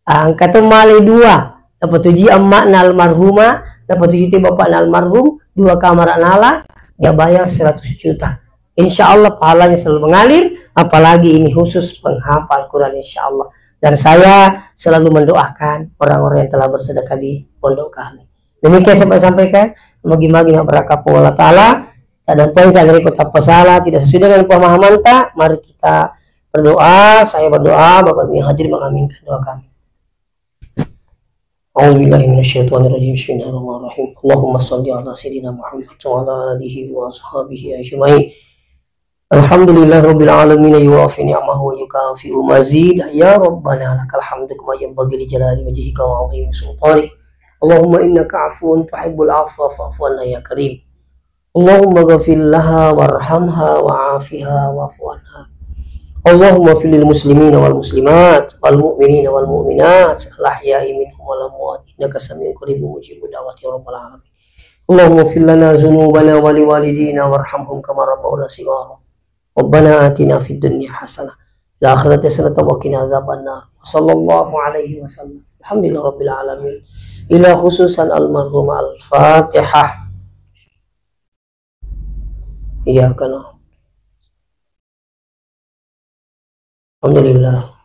Ah, engka to male dua, napatuji amma'na almarhuma, napatuji te bapakna almarhum, dua kamara nala, dia bayar seratus juta. Insya Allah pahalanya selalu mengalir, apalagi ini khusus penghafal Quran, insya Allah. Dan saya selalu mendoakan orang-orang yang telah bersedekah di pondok kami. Demikian saya sampaikan, magi-magi nak berkah Allah Ta'ala, tak ada poin, tak ada ikut apa salah, tidak sesuai dengan pemahaman tak, mari kita berdoa, saya berdoa, Bapak Ibu yang hadir mengaminkan doa kami. أعوذ بالله من الشيطان الرجيم. بسم الله الرحمن الرحيم. اللهم صل على سيدنا محمد وعلى آله وأصحابه أجمعين. الحمد لله رب العالمين، يوافي نعمه ويكافئ مزيده. يا ربنا لك الحمد كما ينبغي لجلال وجهك وعظيم سلطانك. اللهم إنك عفو تحب العفو فاعف عنا يا كريم. اللهم اغفر لها وارحمها وعافها واعف عنها. اللهم اغفر للمسلمين والمسلمات والمؤمنين والمؤمنات الأحياء منهم والأموات إنك سميع قريب مجيب الدعوات يا رب العالمين. اللهم اغفر لنا ذنوبنا ولوالدينا وارحمهم كما ربونا صغارا. ربنا آتنا في الدنيا حسنة وفي الآخرة حسنة وقنا عذاب النار. وصلى الله عليه وسلم. الحمد لله رب العالمين. إلى خصوصا المرحومة الفاتحة. إياك نعبد. الحمد لله.